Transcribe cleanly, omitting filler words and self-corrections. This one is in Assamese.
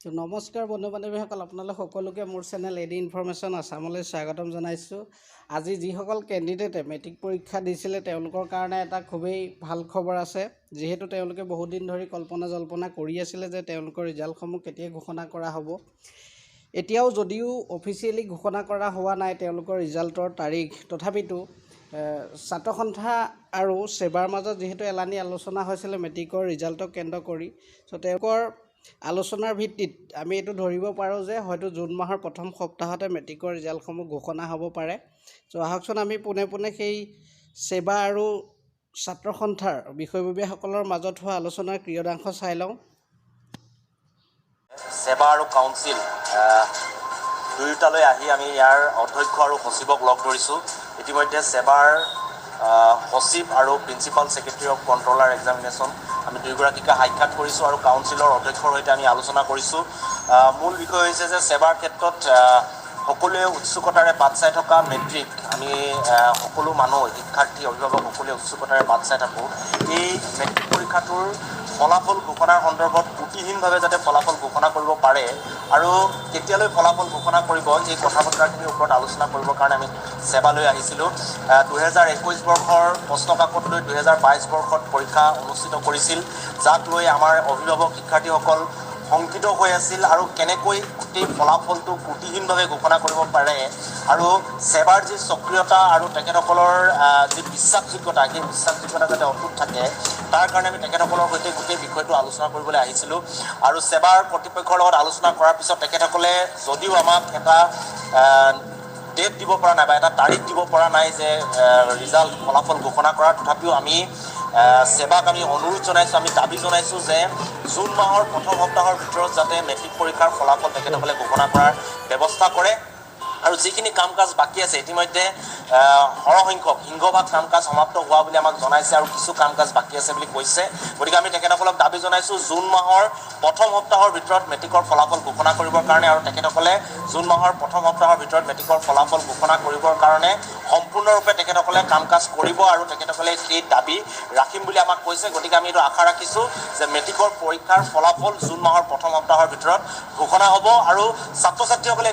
নমস্কাৰ বন্ধু বান্ধৱীসকল, আপোনালোক সকলোকে মোৰ চেনেল এডি ইনফৰমেশ্যন আছামলৈ স্বাগতম জনাইছোঁ। আজি যিসকল কেণ্ডিডেটে মেট্ৰিক পৰীক্ষা দিছিলে, তেওঁলোকৰ কাৰণে এটা খুবেই ভাল খবৰ আছে। যিহেতু তেওঁলোকে বহুত দিন ধৰি কল্পনা জল্পনা কৰি আছিলে যে তেওঁলোকৰ ৰিজাল্টসমূহ কেতিয়া ঘোষণা কৰা হ'ব। এতিয়াও যদিও অফিচিয়েলি ঘোষণা কৰা হোৱা নাই তেওঁলোকৰ ৰিজাল্টৰ তাৰিখ, তথাপিতো ছাত্ৰ সন্থা আৰু ছেবাৰ মাজত যিহেতু এলানি আলোচনা হৈছিলে মেট্ৰিকৰ ৰিজাল্টক কেন্দ্ৰ কৰি, চ' তেওঁলোকৰ আলোচনাৰ ভিত্তিত আমি এইটো ধৰিব পাৰোঁ যে হয়তো জুন মাহৰ প্ৰথম সপ্তাহতে মেট্ৰিকৰ ৰিজাল্টসমূহ ঘোষণা হ'ব পাৰে। চ' আহকচোন, আমি পোনে পোনে সেই ছেবা আৰু ছাত্ৰ সন্থাৰ বিষয়ববীয়াসকলৰ মাজত হোৱা আলোচনাৰ কিয়দাংশ চাই লওঁ। ছেবা আৰু কাউন্সিল দুয়োটালৈ আহি আমি ইয়াৰ অধ্যক্ষ আৰু সচিবক লগ ধৰিছোঁ। ইতিমধ্যে ছেবাৰ সচিব আৰু Principal Secretary of Controller Examination, আমি দুয়োগৰাকীকে সাক্ষাৎ কৰিছোঁ আৰু কাউন্সিলৰ অধ্যক্ষৰ সৈতে আমি আলোচনা কৰিছোঁ। মূল বিষয় হৈছে যে ছেবাৰ ক্ষেত্ৰত সকলোৱে উৎসুকতাৰে বাট চাই থকা মেট্ৰিক, আমি সকলো মানুহ, শিক্ষাৰ্থী, অভিভাৱক সকলোৱে উৎসুকতাৰে বাট চাই থাকোঁ। এই মেট্ৰিক পৰীক্ষাটোৰ ফলাফল ঘোষণাৰ সন্দৰ্ভত ত্ৰুটিহীনভাৱে যাতে ফলাফল ঘোষণা কৰিব পাৰে আৰু কেতিয়ালৈ ফলাফল ঘোষণা কৰিব, এই কথা বতৰাখিনিৰ ওপৰত আলোচনা কৰিবৰ কাৰণে আমি ছেবালৈ আহিছিলোঁ। 2021 বৰ্ষৰ প্ৰশ্ন কাকত লৈ 2022 বৰ্ষত পৰীক্ষা অনুষ্ঠিত কৰিছিল, যাক লৈ আমাৰ অভিভাৱক, শিক্ষাৰ্থীসকল শংকিত হৈ আছিল আৰু কেনেকৈ গোটেই ফলাফলটো ত্ৰুটিহীনভাৱে ঘোষণা কৰিব পাৰে আৰু ছেবাৰ যি সক্ৰিয়তা আৰু তেখেতসকলৰ যি বিশ্বাসযোগ্যতা, সেই বিশ্বাসযোগ্যতা যাতে অটুট থাকে, তাৰ কাৰণে আমি তেখেতসকলৰ সৈতে গোটেই বিষয়টো আলোচনা কৰিবলৈ আহিছিলোঁ। আৰু ছেবাৰ কৰ্তৃপক্ষৰ লগত আলোচনা কৰাৰ পিছত তেখেতসকলে যদিও আমাক এটা ডেট দিব পৰা নাই বা এটা তাৰিখ দিব পৰা নাই যে ৰিজাল্ট, ফলাফল ঘোষণা কৰাৰ, তথাপিও আমি ছেবাক আমি অনুৰোধ জনাইছোঁ, আমি দাবী জনাইছোঁ যে জুন মাহৰ প্ৰথম সপ্তাহৰ ভিতৰত যাতে মেট্ৰিক পৰীক্ষাৰ ফলাফল তেখেতসকলে ঘোষণা কৰাৰ ব্যৱস্থা কৰে। আৰু যিখিনি কাম কাজ বাকী আছে, ইতিমধ্যে সৰহসংখ্যক, সিংহভাগ কাম কাজ সমাপ্ত হোৱা বুলি আমাক জনাইছে আৰু কিছু কাম কাজ বাকী আছে বুলি কৈছে। গতিকে আমি তেখেতসকলক দাবী জনাইছোঁ জুন মাহৰ প্ৰথম সপ্তাহৰ ভিতৰত মেট্ৰিকৰ ফলাফল ঘোষণা কৰিবৰ কাৰণে। আৰু তেখেতসকলে জুন মাহৰ প্ৰথম সপ্তাহৰ ভিতৰত মেট্ৰিকৰ ফলাফল ঘোষণা কৰিবৰ কাৰণে সম্পূৰ্ণৰূপে তেখেতসকলে কাম কাজ কৰিব আৰু তেখেতসকলে সেই দাবী ৰাখিম বুলি আমাক কৈছে। গতিকে আমি এইটো আশা ৰাখিছোঁ যে মেট্ৰিকৰ পৰীক্ষাৰ ফলাফল জুন মাহৰ প্ৰথম সপ্তাহৰ ভিতৰত ঘোষণা হ'ব আৰু ছাত্ৰ ছাত্ৰীসকলে